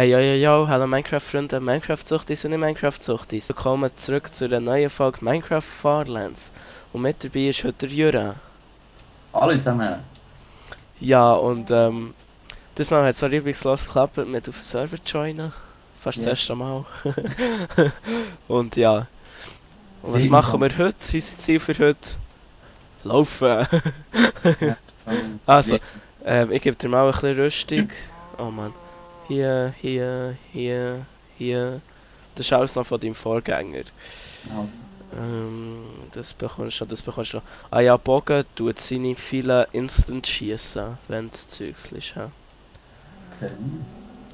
Hey, yo, yo, yo, hallo Minecraft-Freunde, Minecraft-Suchtis und nicht Minecraft-Suchtis. Willkommen zurück zu einer neuen Folge Minecraft Farlands. Und mit dabei ist heute der Jura. Hallo zusammen. Ja, und diesmal hat es so reibungslos geklappt mit auf den Server joinen. Fast das Ja, erste Mal. Und ja, und was freut mich machen auch. wir heute? Unser Ziel für heute? Laufen! Ja, Also, ich gebe dir mal ein bisschen Rüstung. Oh Mann. Hier, hier, hier, hier. Das ist alles noch von deinem Vorgänger. genau. Das bekommst du, das bekommst du noch. Ah ja, Bogen tut seine Pfeile instant schießen, wenn das Zeugs ist. Ja. Okay.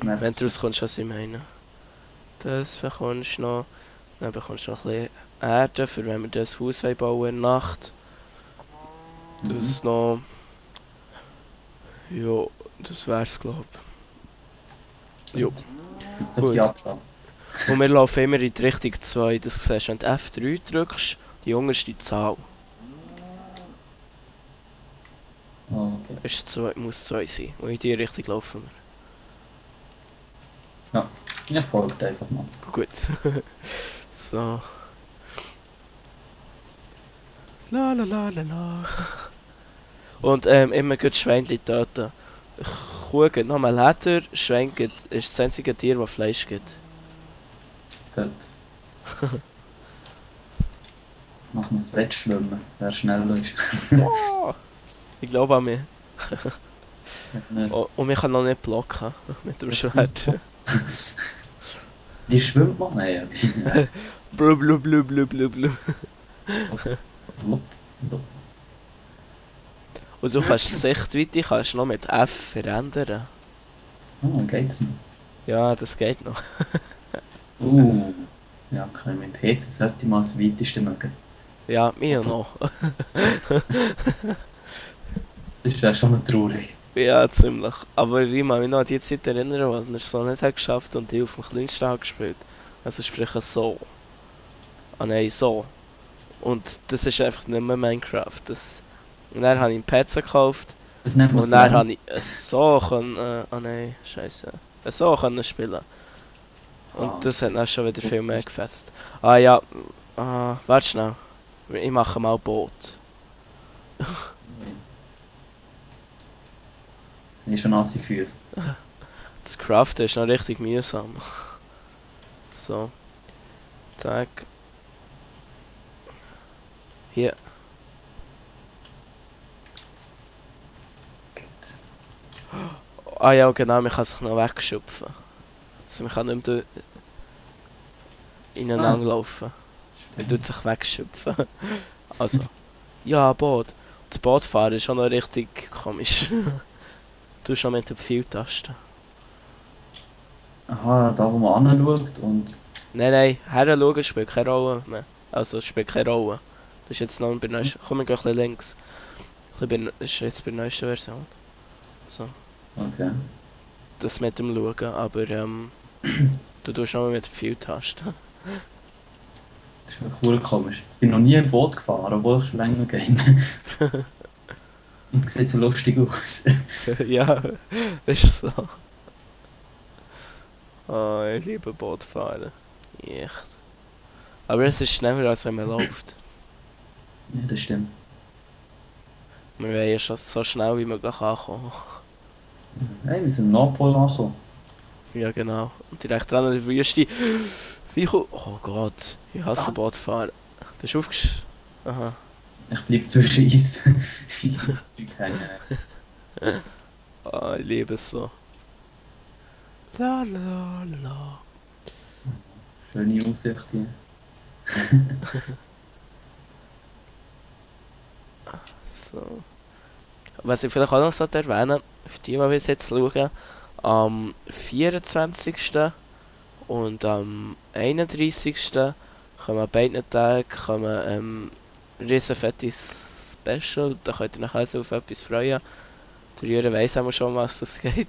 Merci. Wenn du rauskommst, was ich meine. Das bekommst du noch. Dann bekommst du noch ein bisschen Erde, für wenn wir das Haus bauen in der Nacht. Mhm. Das noch. Ja, das wär's, glaub ich. Jo, Gut. Jetzt dürft gut. ihr abschlagen. Und wir laufen immer in die Richtung 2. Das siehst du, wenn du F3 drückst, die unterste Zahl. Oh, okay. Ist 2, muss 2 sein. Und in die Richtung laufen Ja, ich folgt einfach mal. wir. Gut. So. La la la la la. Und immer gut Schweinchen töten. Kuh gibt nochmal Leder, Schwein ist das einzige Tier, das Fleisch gibt. Gut. Machen wir das Wettschwimmen, wer schneller ist. Wow. Ich glaube an mich. Nicht. Oh, und ich kann noch nicht blocken mit dem Schwert. Wie schwimmt man? Nein, okay. Blub blub blub blub blub blub. Lup, lup. Und du kannst die Sichtweite kannst noch mit F verändern. Oh, geht's noch? Ja, das geht noch. Uh. Ja, okay, mit PC sollte ich mal das weiteste mögen. Ja, mir noch. Das ist ja schon noch traurig. Ja, ziemlich. Aber ich kann mich noch an die Zeit erinnern, als er es so nicht hat geschafft und ich auf dem kleinsten habe gespielt. Also sprich so. Ah nein, so. Und das ist einfach nicht mehr Minecraft. Das... Und dann habe ich einen PC gekauft Das nennt man und dann Slang. habe ich so können... ah nein, scheiße. So können spielen. Und Ah, das hat okay. dann schon wieder viel mehr gefasst. Ah ja, warte schnell. Ich mache mal Boot. Ich habe schon nasse Füße. Das Craften ist noch richtig mühsam. So, zack. Hier. Ah ja, genau, man kann sich noch wegschupfen. Also man kann nicht mehr Ah, ineinander laufen. Man tut stimmt. sich wegschupfen. Also, ja, Boot. Das Bootfahren ist schon noch richtig komisch. Du schon mit der Pfeiltaste. Aha, da wo man anschaut und... Nein, nein, her spielt keine Rolle mehr. Also, spielt keine Rolle. Das ist jetzt noch bei der neuesten... Komm, ich gehe ein bisschen links. Das ist jetzt bei der neuesten Version. So, Okay. das mit dem Schauen, aber du tust noch mit der Pfeiltaste. Das ist wirklich verdammt komisch. Ich bin noch nie ein Boot gefahren, obwohl ich schon länger game. Und es sieht so lustig aus. Ja, das ist so. Oh, ich liebe Bootfahren. Echt. Aber es ist schneller, als wenn man läuft. Ja, das stimmt. Wir wollen ja schon so schnell wie möglich ankommen. Hey, wir sind im Nordpol angekommen. Ja, genau. Und direkt dran an der Wüste. Wie cool. Oh Gott, ich hasse Da. Bootfahren. Bist du aufgesch... Aha. Ich bleib zwischen Eiszeug hängen. Oh, ich liebe es so. La la la. Schöne Aussicht hier. So. Was ich vielleicht auch noch erwähnen für die, die bis jetzt schauen, am 24. und am 31. kommen an beiden Tagen riesen fettes Special. Da könnt ihr nachher so auf etwas freuen. Der Jürgen weiss auch schon, was das geht.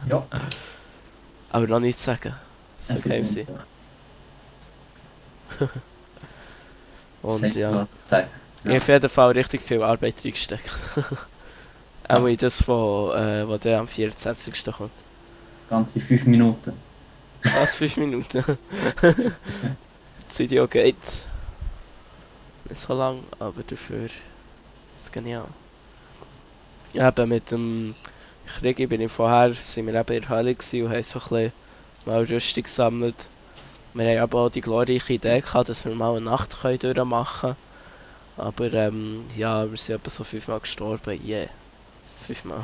Ja, Aber noch nichts sagen. Das soll es wird geheim nicht sein. so. Und Schätze, ja, was ich sagen. ich Ja. habe auf jeden Fall richtig viel Arbeit reingesteckt. Auch Ja, in das, was dann am 24. kommt. ganze 5 Minuten. Was, 5 Minuten? Das Video geht nicht so lang, aber dafür ist es genial. Ja, eben mit dem Krieg bin ich vorher, sind wir eben in der Hölle gewesen und haben so ein bisschen mal Rüstung gesammelt. Wir haben aber auch die glorreiche Idee gehabt, dass wir mal eine Nacht durchmachen können. Aber ja, wir sind etwa so 5 Mal gestorben. Yeah, 5 Mal.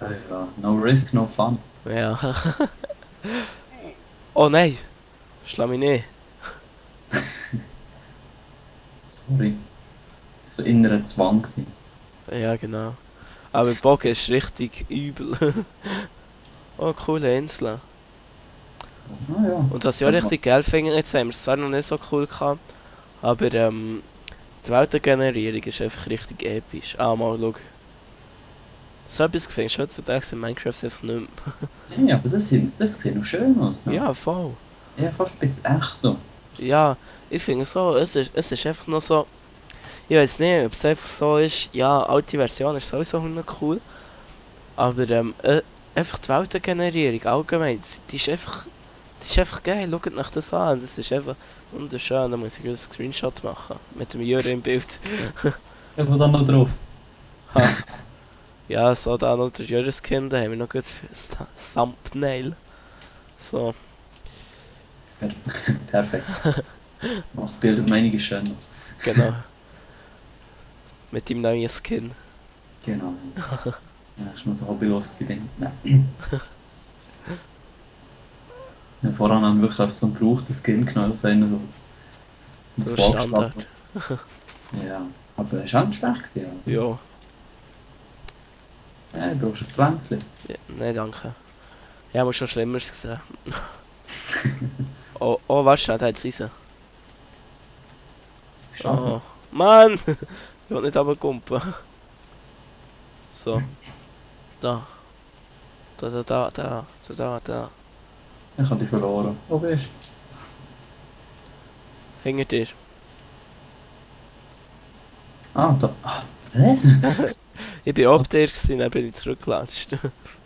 Ja, no risk, no fun. Ja. Oh nein, schlag mich nicht. Sorry. So innerer Zwang gewesen. Ja, genau. Aber Bogen ist richtig übel. Oh, coole Insel. Ah ja. Und was ich auch richtig geil finde, jetzt haben wir es zwar noch nicht so cool gehabt, aber die Weltengenerierung ist einfach richtig episch. Ah, mal schau. So etwas gefällt mir heutzutage in Minecraft einfach nicht Ja, aber das sieht noch schön aus. mehr. Ne? Ja, voll. Ja, fast ein bisschen echt noch. Ja, ich finde so, es ist einfach noch so. Ich weiß nicht, ob es einfach so ist. Ja, alte Version ist sowieso noch cool. Aber einfach die Weltengenerierung allgemein, die ist einfach geil. Schaut euch das an. Das ist einfach wunderschön. Da muss ich einen Screenshot machen. Mit dem Jure im Bild. Ja, wo dann noch drauf? Ha. Ja, so da noch der Jure-Skin, da haben wir noch gut für das Thumbnail. So. Perfekt. Das macht das Bild um einiges schöner. Genau. Mit dem neuen Skin. Genau. Ja, das war noch so hobbylos gewesen. Nein. Ja, voran haben wir wirklich auf so einen gebrauchten Skin genommen, was einen so So vorgeschlagen Standard. hat. Ja, aber es war auch nicht schlecht gewesen. Also. Ja. Ja, du brauchst ein Pflänzchen. Ja, nein, danke. Ja, aber schon Schlimmeres gesehen. Oh, oh, warte, schnell, da hat's Eisen. Schade. Oh, Mann! Ich will nicht runterkumpen. So. Da. Da. Ich habe dich verloren. Wo bist Hinter dir. du? Ah, da. Ah, was? Ich bin ab dir gewesen, dann bin ich zurückgelatscht.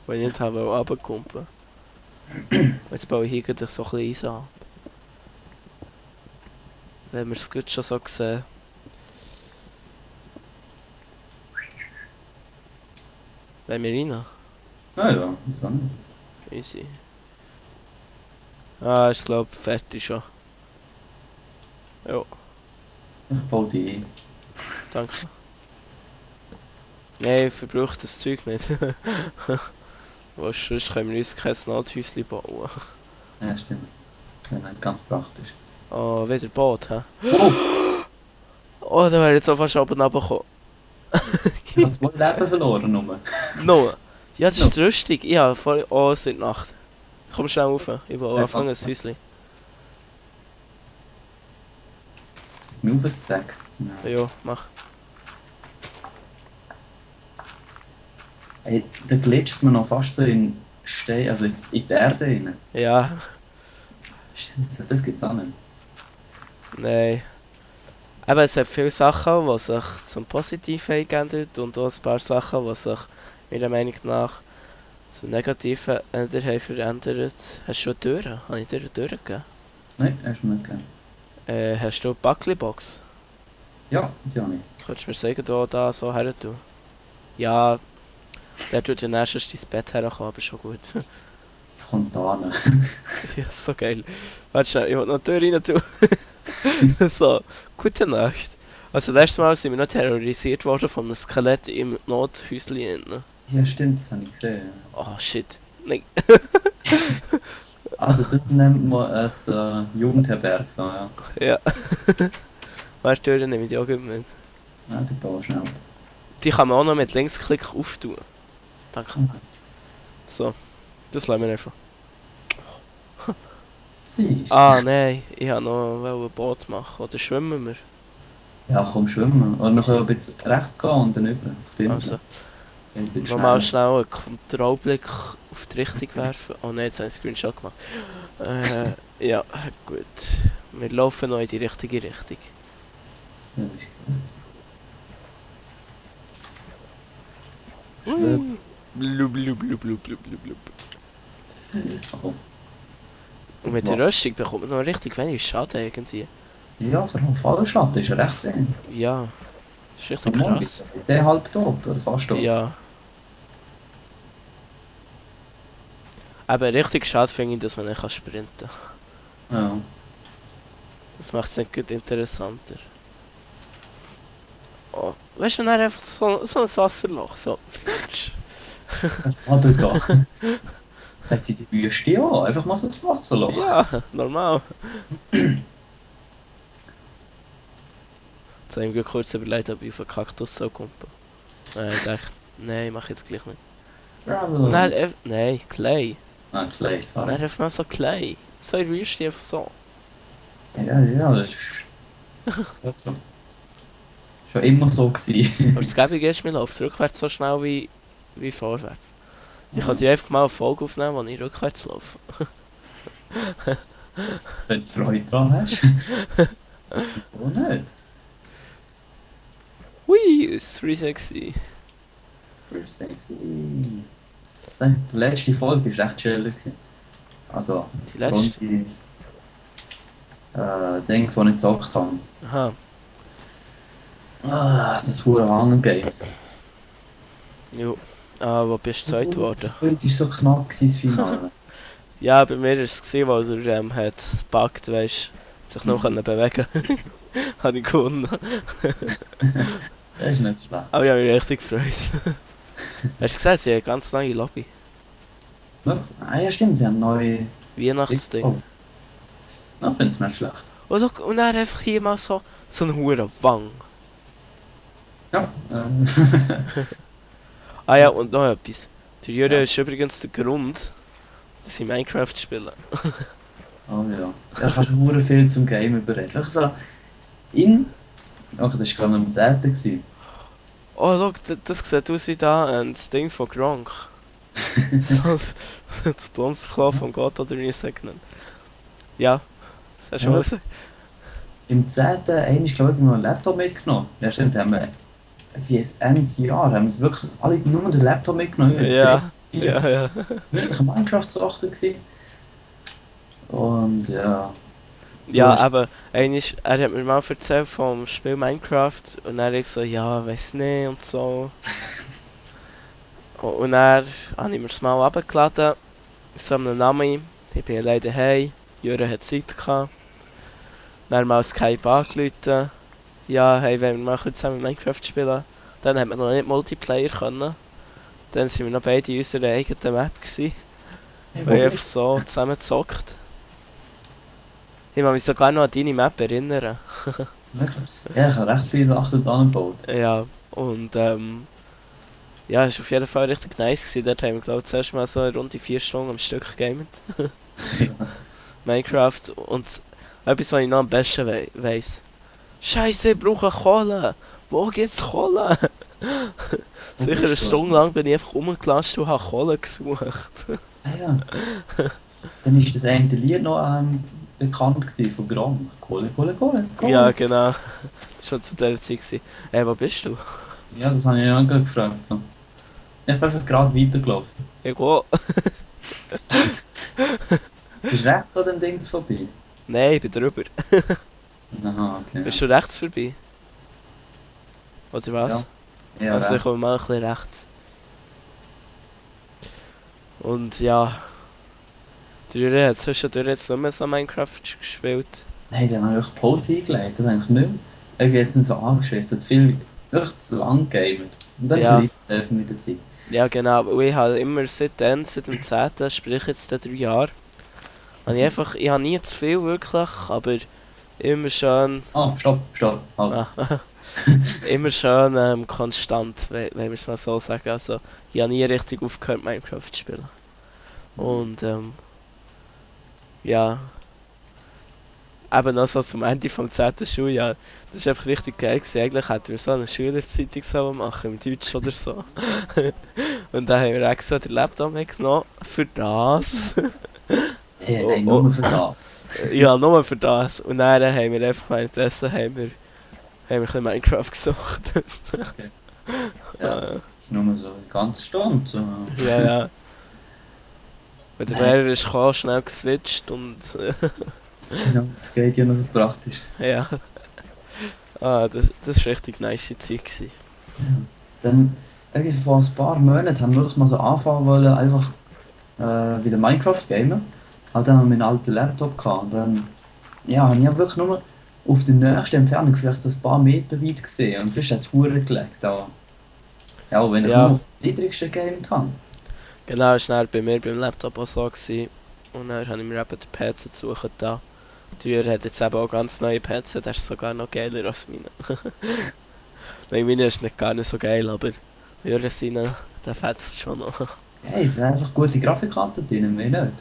Weil ich nicht habe runterkumpen. Jetzt baue ich hier gleich so ein bisschen Eis an. Wenn wir es gut schon so sehen. Wollen wir rein? Ah ja, wieso nicht? Easy. Ah, ich glaube fertig schon. Ja, Ich baue die ein. danke. Nein, ich verbrauche das Zeug nicht. Was sonst können wir uns kein Nothäuschen bauen. Ja, stimmt. Das wäre nicht ganz praktisch. Oh, wieder Boot, hä? Oh! Oh, da wäre jetzt auch fast oben runtergekommen. Ich habe 2 Leben verloren. Nur. No! Ja, das No. ist lustig. Ja, vor... Oh, es wird Nacht. Komm schnell rauf. Ich will Ja, anfangen, ein komm. Häuschen. Mir auf ein Stack. Ja. Ja, mach. Hey, da glitscht man noch fast so in Stein, also in die Erde rein. Ja, Stimmt, das gibt's auch nicht. nein. Aber es hat viele Sachen, die sich zum Positiven geändert und auch ein paar Sachen, die sich meiner Meinung nach zum Negativen haben verändert. Hast du schon Türen? Habe ich dir eine Tür gegeben? Nein, hast du nicht gegeben. Hast du eine Backli-Box? Ja, die habe ich. Könntest du mir sagen, wo da so her tun? Ja, der tut ja nächstes dein Bett herkommen, aber schon gut. Das kommt da hin. Ja, so geil. Warte schnell, ich will noch die Tür rein tun. So, gute Nacht. Also, das erste Mal sind wir noch terrorisiert worden von einem Skelett im Nothäuschen. Ja, stimmt, das habe ich gesehen. Oh shit. Nein. Also, das nennt man ein Jugendherberg, so, ja. Ja. Warte, die Tür nehme ich die auch gut mit. Ja, die bauen schnell. Die kann man auch noch mit Linksklick auftun. Danke. So, das lassen wir einfach. Siehst Ah nein, ich wollte noch ein Boot machen. Oder schwimmen wir? Ja, komm schwimmen. Oder noch ein bisschen rechts gehen und dann über. Auf die Insel. Also, Geht nicht nochmal schnell. schnell einen Kontrollblick auf die Richtung werfen. Oh nein, jetzt habe ich einen Screenshot gemacht. Ja, gut. Wir laufen noch in die richtige Richtung. Ja, ist gut. Blub, blub, blub, blub, blub, blub, blub. Oh. Und mit der Röstung bekommt man noch richtig wenig Schaden irgendwie. Ja, vor allem Fallschatten ist ja recht wenig. Ja, das ist richtig Normal krass. ist der halb tot oder fast tot. Ja. Aber richtig schade finde ich, dass man nicht sprinten kann. Ja. Das macht es nicht gut interessanter. Oh, weißt du, dann einfach so ein Wasserloch, so. Oder gehen. Jetzt sind die Wüste ja, einfach mal so das Wasserloch. Ja, normal. Jetzt habe ich mir kurz überlegt, ob ich auf einen Kaktus soll kumpen. Ich dachte, nein, mach ich jetzt gleich nicht. Und dann, Gravel. nein, Clay. Ah, Clay, Und sorry. dann einfach mal so Clay. So in der Wüste einfach so. Ja, das geht so. Schon immer so gewesen. Aber das Gäbige ist, mir läuft rückwärts so schnell wie vorwärts. Ich kann dir einfach mal eine Folge aufnehmen, wo ich rückwärts laufe. Wenn du Freude dran hast. Wieso nicht? Hui, ist riesig gewesen. First sexy. Die letzte Folge war echt chill gewesen. Also, Die letzte. rund die Dings, die ich gezockt habe. Aha. Das hure Hunger Games. Jo. Ah, wo bist du zweit geworden? Heute war so knapp gewesen, das Finale. Ja, bei mir war es gewesen, weil er hat gepackt, weißt du, sich noch bewegen konnte. Habe ich gewonnen. Das ist nicht schlecht. Aber ich habe mich richtig gefreut. Hast du gesehen, sie haben eine ganz neue Lobby. Ja, stimmt, sie haben neue Weihnachtsding. Oh. Ich finde es nicht schlecht. Und, schau, und dann einfach hier mal so eine hure Wang. Ja. Ah ja, und noch etwas. Der Jure Ja. ist übrigens der Grund, dass ich Minecraft spiele. Oh ja. Da kannst du hure viel zum Game überreden. Wirklich so okay, das war gerade am 10. gewesen. Oh, schau, das sieht aus wie da das Ding von Gronk. So das Blomsterklau von Gott oder wie ich es nennen. Ja, das hast du Ja, schon gesagt. Im 10. Einmal, glaube ich, noch einen Laptop mitgenommen. Ja, stimmt, haben wir irgendwie ein Ende Jahr haben sie wirklich alle nur den Laptop mitgenommen. Ja, ja. Wirklich ein Minecraft-Suchter gewesen. Und ja. So Ja, ist- aber eigentlich, er hat mir mal erzählt vom Spiel Minecraft und dann ich so, ja, weiß nicht und so. Und dann habe ich mir das mal abgeladen, so einem Namen. Ich bin alleine daheim, Jure hat Zeit gehabt. Dann mal Skype angerufen. Ja, hey, wenn wir mal zusammen Minecraft spielen. Dann haben wir noch nicht Multiplayer können. Dann sind wir noch beide in unserer eigenen Map gewesen. Hey, Weil wo einfach bist so zusammen gezockt. Ich kann mich sogar noch an deine Map erinnern. du? Wirklich? Ja, ich habe recht viele Sachen da gebaut. Ja, und ja, es war auf jeden Fall richtig nice gewesen. Dort haben wir, glaube ich, zuerst mal so rund die 4 Stunden am Stück gegamet. Minecraft und etwas, was ich noch am besten weiss. Scheiße, ich brauche Kohle! Wo gibt's Kohle? Wo Sicher eine bist du? Stunde lang bin ich einfach rumgelatscht und habe Kohle gesucht. Ah ja. Dann war das eine Lied noch bekannt gewesen von Grom. Kohle, Kohle, Kohle, Kohle. Ja, genau. Das war schon zu dieser Zeit gewesen. Wo bist du? Ja, das habe ich auch gerade gefragt. So. Ich bin einfach gerade weitergelaufen. Ich gehe. Bist du rechts an dem Ding vorbei? Nein, ich bin drüber. Aha, okay. Bist du rechts vorbei? Oder was? Ja. Ja, Also ich rechts. komme mal ein bisschen rechts. Und ja. Der Jure hat zwischendurch jetzt nicht mehr so Minecraft gespielt. Nein, dann habe ich Pause eingelegt. Das eigentlich nicht mehr. Irgendwie jetzt sind so angeschissen. Zu viel, wirklich zu lang gamen. Und dann Ja. verliert es einfach mit der Zeit. Ja genau, aber ich habe immer seit dem 10., sprich jetzt den 3 Jahren, ich habe nie zu viel wirklich, aber immer schön, Stopp. Halt. immer schön konstant, wenn wir es mal so sagen. Also ich habe nie richtig aufgehört Minecraft zu spielen. Und ja, eben noch so zum Ende vom 10. Schuljahr, das war einfach richtig geil gewesen. Eigentlich hätten wir so eine Schülerzeitung sollen machen, im Deutsch oder so. Und dann haben wir extra den Laptop mitgenommen, für das. Hey, nein, nur für das. Ja, nur für das. Und dann haben wir einfach währenddessen ein bisschen Minecraft gesucht. Ja, jetzt nur so eine ganze Stunde. So. Ja. Weil der Nein. Lehrer ist gekommen, schnell geswitcht und Genau, das geht ja noch so praktisch. ja. Das war richtig nice Zeit gewesen. Ja. Dann, irgendwie vor ein paar Monaten haben wir wirklich mal so anfangen wollen, einfach wieder Minecraft gamen. Halt dann haben wir einen alten Laptop gehabt. Und dann, ja, habe ich hab wirklich nur auf der nächsten Entfernung vielleicht so ein paar Meter weit gesehen. Und sonst hat es verdammt gelegt. Aber, ja, wenn ich nur Ja, auf den niedrigsten gegamet habe. genau, das war dann bei mir beim Laptop auch so gewesen. Und dann habe ich mir eben den PC gesucht da. Die Tür hat jetzt eben auch ganz neue PC, der ist sogar noch geiler als meine. Nein, meine ist nicht gar nicht so geil, aber Jura seine, der fetzt schon noch. Hey, es sind einfach gute Grafikkarten drin, mehr nicht.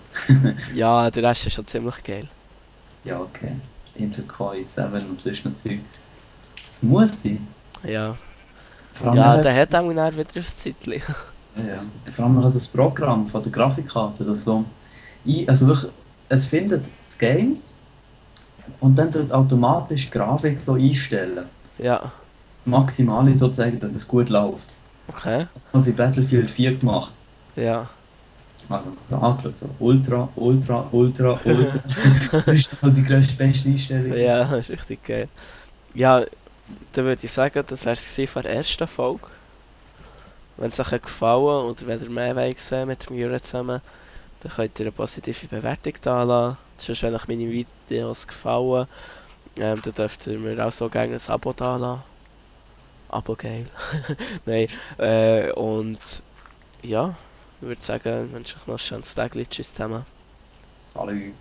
Ja, der Rest ist schon ziemlich geil. Ja, okay. Intel Core i7 und sonst noch Zeug. Das muss sein. Ja. Vor allem Ja, nachher, der hat auch wieder ein Zeitchen. ja, vor allem nachher so das Programm von der Grafikkarte, das so, also wirklich, es findet die Games und dann tut es automatisch die Grafik so einstellen. Ja, Maximale sozusagen, dass es gut läuft. okay. Das haben wir bei Battlefield 4 gemacht. Ja. Also so angeschaut, so Ultra, Ultra, Ultra, Ultra. Das ist halt die grösste, beste Einstellung. Ja, das ist richtig geil. Ja, dann würde ich sagen, das wäre es von der ersten Folge. Wenn es euch hat gefallen oder wenn ihr mehr wollt sehen mit dem Jura zusammen, dann könnt ihr eine positive Bewertung da lassen. Sonst, wenn euch meine Videos gefallen, dann dürft ihr mir auch so gerne ein Abo da lassen. Abo geil. Nein. Und ja, ich würde sagen, wünsche euch noch ein schönes Tag. Tschüss zusammen. Salut.